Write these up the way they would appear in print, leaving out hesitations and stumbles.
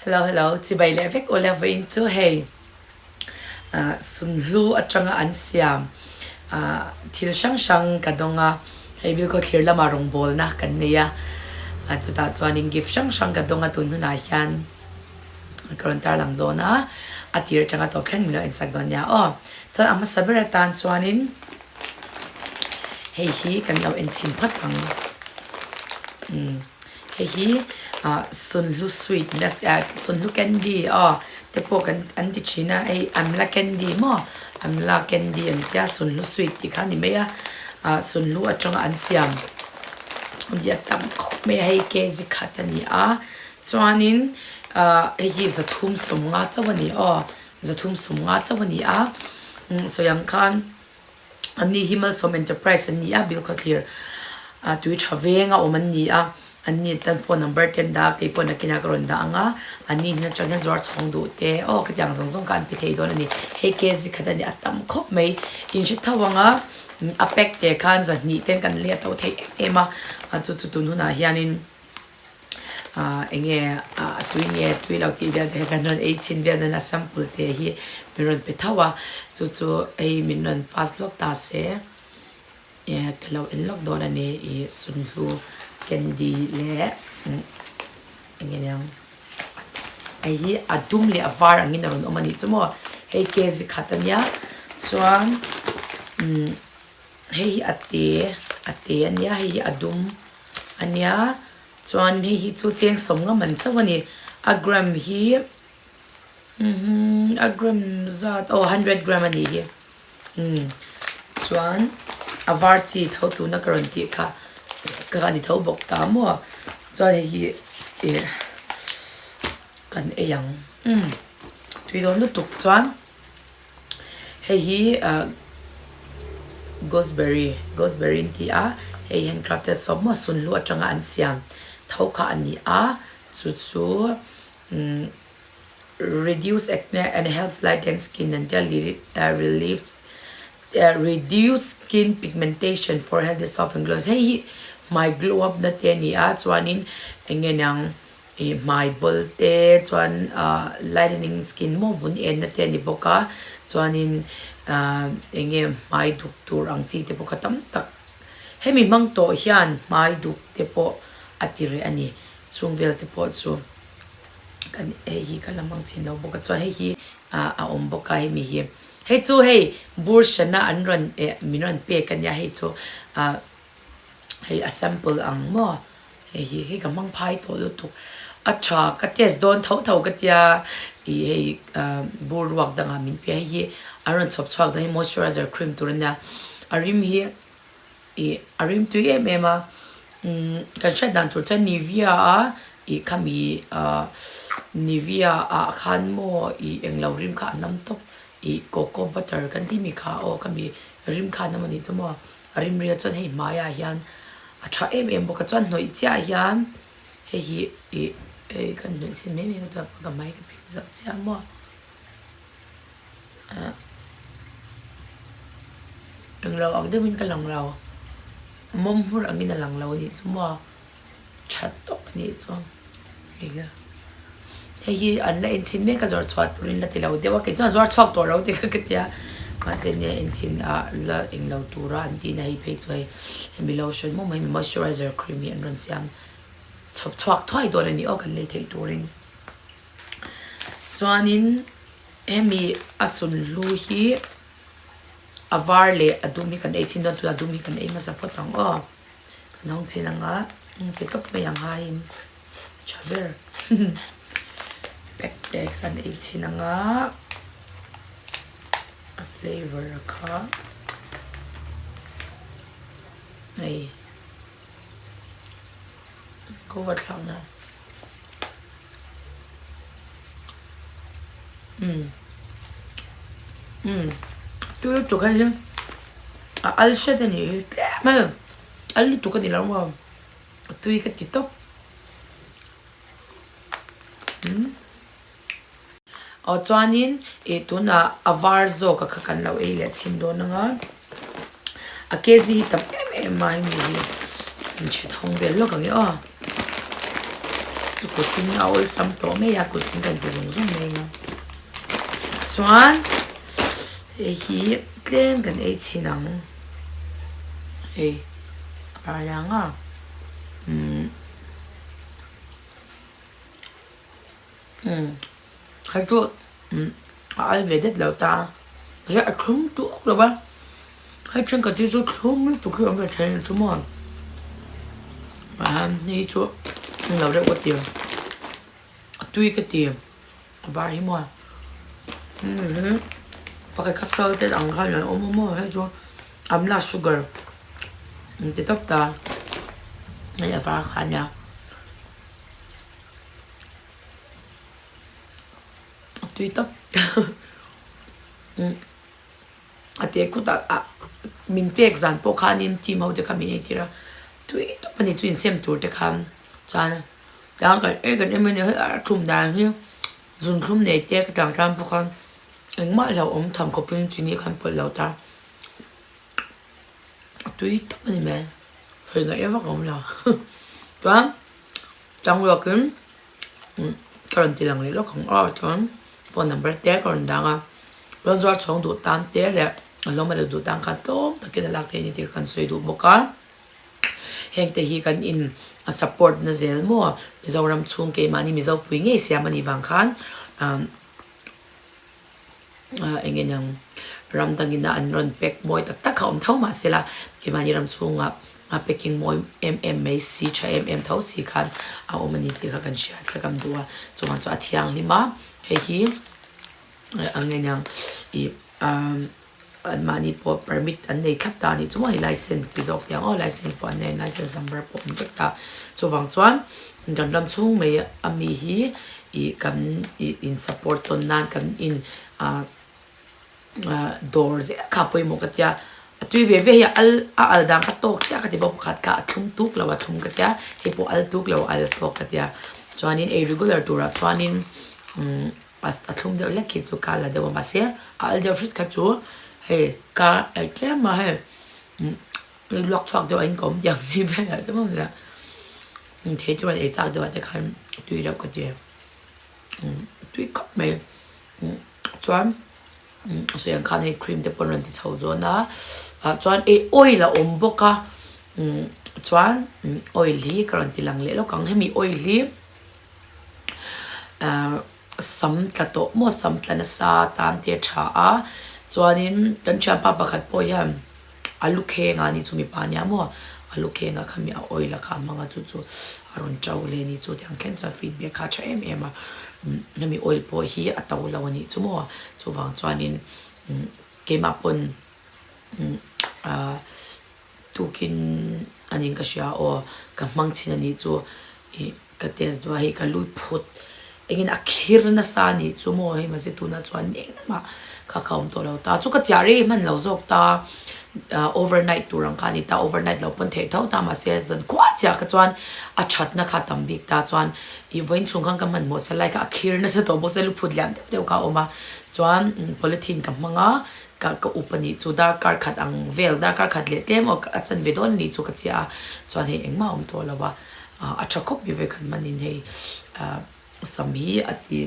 Hello hello chibai leh vek ule vawiin chu hei ah sunhlu atanga an siam ah thil hrang hrang ka dawng a hei bilkhawthlir lamah rawngbawlna kan nei a ah chutah chuanin gift hrang hrang ka dawng a tun hunah hian ka rawn tarlang dawn a a tir atanga tawp thleng min lo ensak dawn nia aw chuan a hmasa ber atan chuanin hei hi kan lo enchhin phawt ang umm. Hei hi ah sunhlu sweet sunhlu candy aw te pawh kan an ti thin a hei amla candy maw amla candy an tia sunhlu sweet tih kha a ni mai a ah sunhlu atanga an siam a tam khawp mai a hei kg khat a ni a chuanin ah hei hi zathum sawmnga chauh a ni aw zathum sawmnga chauh a ni a sawi ang khan. An ni hi Malsawm Enterprise an ni a, Bilkhawthlir ah tui tha veng a awm an ni a, an ni tan phone number te an dah a, keipawh nakinah ka rawn dah ang a, an ni hnen atang hian zuar chhawng duh te aw khatiang zawng zawng kha an pe thei dawn a ni, hei kg khat a ni a tam khawp mai, in hre tho ang a, a pack te khan zahnih ten kan leh a to thei em em a, chu chu tun hunah hianin. ah eng nge ah tui nge tui lo tih vel te kha kan rawn ei chhin vel nan a sample te hi min rawn pe tho a chu chu hei min rawn pass lawk ta se eh ka lo en lawk dawn a ni ih sunhlu candy leh eng nge niang hei hi a dum leh a var angin a rawn awm a nih chu maw hei kg khat a nia chuan umm hei hi a te a te a nia hei hi a dum. A nia, chuan hei hi chu cheng sawm nga man chauh a ni. A gram hi umm a gram zat aw hundred gram a nih hi umm chuan a var chi tho tuna ka rawn tih kha ka ni tho bawk ta maw chuan hei hi ih kan ei ang umm tui dawn lutuk chuan. Hei hi ah gooseberry gooseberry an ti a hei handcrafted soap maw sunhlu atanga an siam tho kha a ni a chu chu umm reduce acne and helps lighten skin an tia relief reduce skin pigmentation for healthy soft and glow hei hi hmai glow up na te a ni a chuanin eng nge niang. Ih hmai bawl te chuan ah lightening skin maw vun en na te a ni bawk a chuanin ah eng nge hmai duk tur ang chi te pawh kha tam tak hemi hmang tawh hian hmai duk te pawh a ti reh a ni chhung vel te pawh chu kan hei hi ka la hmang chhin lo bawk a chuan hei hi ah a awm bawk a hemi hi hei chu hei bur hrana an rawn eh min rawn pek a nia hei chu ah. Hei a sample ang maw hei hi hei ka hmang phai tawh lutuk a tha ka test dawn tho tho ka tia ih hei ah bur ruak dangah min pe a hei hi an rawn chhawp chhuak dawn hei moisturizer cream tur a nia a rim hi ih a rim tui em em a umm kan hriat dan tur chuan nivea a ih khami ah nivea ah khan maw ih englo rim kha a nam tawp ih coco butter kan tih mi kha aw khami rim kha a nam a nih chu maw. A rim ria chuan hei hmaiah hian a tha em em bawk a chuan hnawih chiah hian hei hi ih hei kan hnawih chhin mai mai ka duh a ka hmai ka pik zauh chiah maw ah englo ang deuhin ka lang lo mawm hmur angin a lang lo a nih chu maw. Tha tawk a nih chuan eng hei hi an la enchhin mek a zawrh chhuah turin la ti lo deuh a kei chuan a zuar chhuak tawh lo ti kha ka tia mahse nia enchhin ah la eng lo tura an tihna hei phei chu hei hemi lotion maw hemi moisturizer cream hi an rawn siam chhawp chhuak thuai dawn a ni aw kan lei theih turin chuanin hemi a sunhlu hi a var leh a dum hi kan ei chhin dawn tunah a dum hi kan ei hmasa phawt ang aw. Kan hawng chin ang a, ti tawp mai ang haiin tha ber pack te kan ei chhin ang a, a flavour a kha hei cover thlak na umm umm tui lutuk hei hi a al hret a nih hi tlem a al lutuk a ni lo maw a tui ka ti tawp umm aw chuanin ih tunah a var zawk a kha kan lo ei leh chhin dawn ang a a kg hi tam em em a hemi hi in chhe thawng vel lawk ang e aw. Chu kutin a awlsam tawh mai a, kutin kan ti zung zung mai ang a. Chuan hei hi tlem kan ei chhin ang. Hei a rai ang a umm umm hei chu umm a al ve det lo ta a a thlum tawk lo va hei thenkhat hi chu thlum lutuk hi a awm ve thei a ni chu maw ah hei chu englo deuh ka ti a tui ka ti. A var hi maw umm pakhat kha salted ang khan an awm a maw hei chu amla sugar an ti tawp ta hei a var kha ania a tui tawp umm a te khutah ah min pek zan pawh khanin team ho te kha min entir a tui tawp a ni chu insem tur te khan chuan. Tlang kan ei kan em a ni hei a thum dan hi zun thlum nei te ka tlang tlang bawk a engmah hlauhawm tham khawpin chini khan pawlh lo ta a tui tak a ni mai sawi ngaih vak a awm lo chuan changruakin ka rawn ti lang leh lawk ang aw chuan phone number te ka rawn dang a rawn zuar chhawng duh tan te leh a hlawm a la duh tan khan tlawm takin a lak theih a ni tih ka kan sawi duh bawk a. Heng te hi kan in support na zel maw Mizoram chhung keimahni Mizo pui ngei siam a nih vang khan eng nge niang ram dangin a an rawn pack mawi tak tak kha awm tho mahsela keimahni ram chhungah a packing mawi em em mai si tha em em tho si khan a awm a ni tih kha kan hriat kha kan duh a chuvang chu a thianghlim a hei hi eng nge niang ih Anmahni pawh permit an nei thlap ta a nih chu maw hei license ti zawk tih ang aw license pawh an nei a license number pawh awm vek ta chuvang chuan kan ram chhung mai a mi hi ih kan ih in support tawn nan kan in ah ah dawr zel kha pawimawh ka tia a tui ve ve hi a al a al dan kha tawk chiah ka ti bawk pakhat kha a thlum tuk lo a thlum ka tia hei pawh al tuk lo a al tawk ka tia chuanin ei regular turah chuanin umm. A thlum deuh hlek khi chu ka la deuh a mahse a al deuh hret kha chu hei ka ei tlem a hei luak chhuak deuh a in ka awm tiang chi vel ah te maw nia thei chuan ei chak deuh ah te khan tui reuh ka ti tui khawp mai chuan a sawi ang khan hei cream te pawh an rawn ti chho dawn a ah chuan ei oil a awm bawk a chuan oil hi ka rawn ti lang leh lawk ang hemi oil hi. Ahh sam tla tawh maw sam tla nasa tan te a tha a chuanin kan thianpa pakhat pawh hian a lu kheng a ni chu mipa ania maw a lu kheng a khami a oil a kha a hmang a chu chu a rawn to leh a ni chu tiang thleng chuan feedback kha a tha em em a hemi oil pawh hi a to lo a nih chu maw chuvang chuanin keimah pawn ahh. Tukin a ning ka hria aw, ka hmang chhin a nih chu ih ka test duh a hei ka lut phut engin a khir nasa a nih chu maw hei mahse tunah chuan engmah kha kha awm tawh lo ta chu ka chiah rei hman lo zawk ta ah overnight tur ang kha a ni ta overnight lo pawn theih tho ta mahse zan khuah chiah kha chuan a thatna kha a tam bik ta chuan ih vawiin chhung khan ka hmanhmawh sa lai kha a khir nasa tawh bawk se lu phut lian deuh deuh kha a awm a chuan polythene ka hmang a. Ka ka up a nih chu darkar khat ang vel darkar khat leh tlem aw a chan ve dawn a nih chu ka chiah a chuan hei engmah a awm tawh lo a ah a tha khawp mai vekhat hmanin hei ah sam hi a ti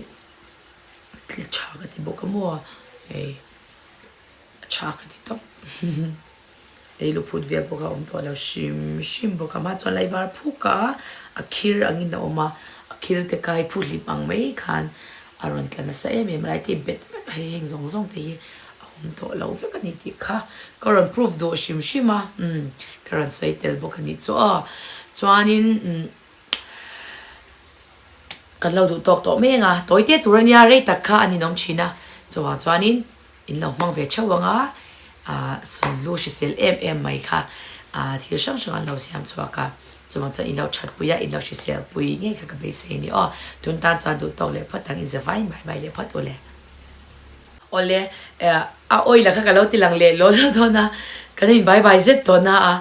tla tha ka ti bawk a maw hei a tha ka ti tawp hei luphut vel pawh kha a awm tawh lo hrim hrim bawk a hma chuan lai var phuk a a khir angin a awm a a khir te kha hei phuhlip ang mai khan. A rawn tla nasa em em lai te bet vek a hei heng zawng zawng te hi a awm tawh lo vek a ni tih kha ka rawn proof duh hrim hrim a umm ka rawn sawi tel bawk a nih chu aw chuanin umm kan lo duh tawk tawh mai ang a tawi te tur a nia rei tak kha an inawm thin a chuvang chuanin in lo hmang ve theuh ang a ah sunhlu hrisel em em mai kha ah thil hrang hrang an lo siam chhuak a chuvang chuan in lo that pui a in lo hrisel pui ngei kha ka beisei a ni aw tun tan chuan duh tawk leh phawt ang in za vai mai mai leh phawt ule. Awle eh a oil a kha ka lo ti lang leh law law dawn a kan in bye bye zet tawh na a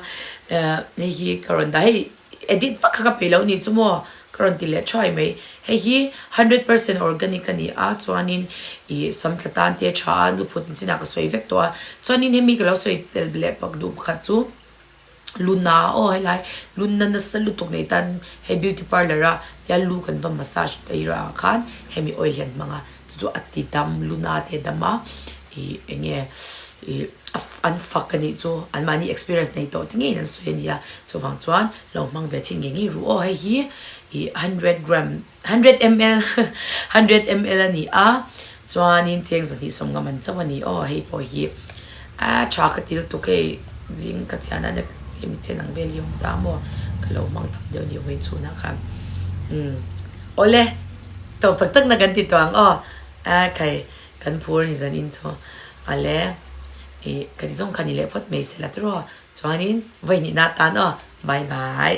eh hei hi ka rawn dah hei Edit vak kha ka peih loh nih chu maw? Ka rawn ti leh thuai mai. Hei hi 100% organic a ni a, chuanin ih sam tla tan te tha a, luphut ni chinah ka sawi vek tawh a. Chuanin hemi ka lo sawi tel leh pak duh pakhat chu. Luna aw helai luna nasa lutuk nei tan hei beauty parlour a tia lu kan va massage eirah ah khan hemi oil hi an hmang a chu chu a ti dam luna te a dam a ih eng nge ih an fak a nih chu an mahni experience nei tawh te ngeiin an sawi a ni a chuvang chuan lo hmang ve chin ngei ngei ru aw hei hi ih hundred gram 100 ml 100 ml a ni a chuanin cheng zahnih sawmnga man chauh a ni aw hei pawh hi a tha ka til tuk hei zing ka chian a hemi chen ang vel hi awm ta maw ka lo hmang tam deuh a ni vawiin chhunah khan umm awle tawp tak tak na kan ti tawh ang aw a khai kan phur a ni zanin chu awle ih ka ti zawng kha ni leh phawt mai sela tiraw chuanin vawi hnihna atan aw bye bye.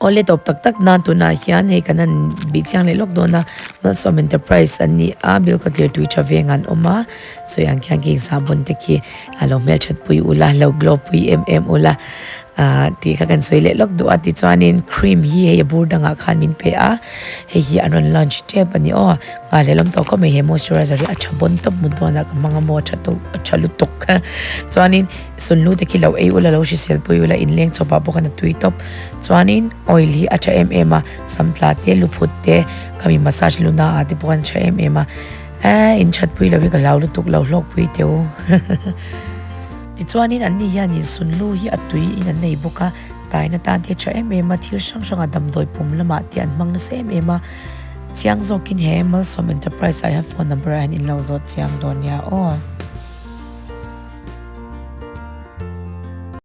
Awle tawp tak tak nan tunah hian hei kan han bih chiang leh lawk dawn a, Malsawm Enterprise an ni a, bill kawt lir tui tha veng an awm a, sawi ang khian khi sahbawn te khi a lo hmelthat pui ula, lo glow pui em em ula ah tih kha kan sawi leh lawk duh a, tichuanin cream hi hei a bur dangah khan min pe a, hei hi an rawn launch tep a ni aw, nghahhlelawm tawh khawp mai he moisturizer hi a tha bawn tawp mut dawnah ka hmang a maw a tha tawp a tha lutuk chuanin sunhlu te khi lo ei ula lo hrisel pui ula inleng chawpah pawh khan a tui tawp. Chuanin oil hi a tha em em a, sam tla te, lu phut te, khami massage lu na ah te pawh khan a tha em em a, eeh in that pui lo hi ka hlau lutuk lo hlawk pui teh u. Tichuanin an ni hianin sunlu hi a tui in an nei bawk a, taina tan te a tha em em a, thil hrang hrang a damdawi pum lamah te an hmang nasa em em a, chiang zawkin he Malsawm Enterprise ah hian phone number ah hian in lo zawt chiang dawn nia aw.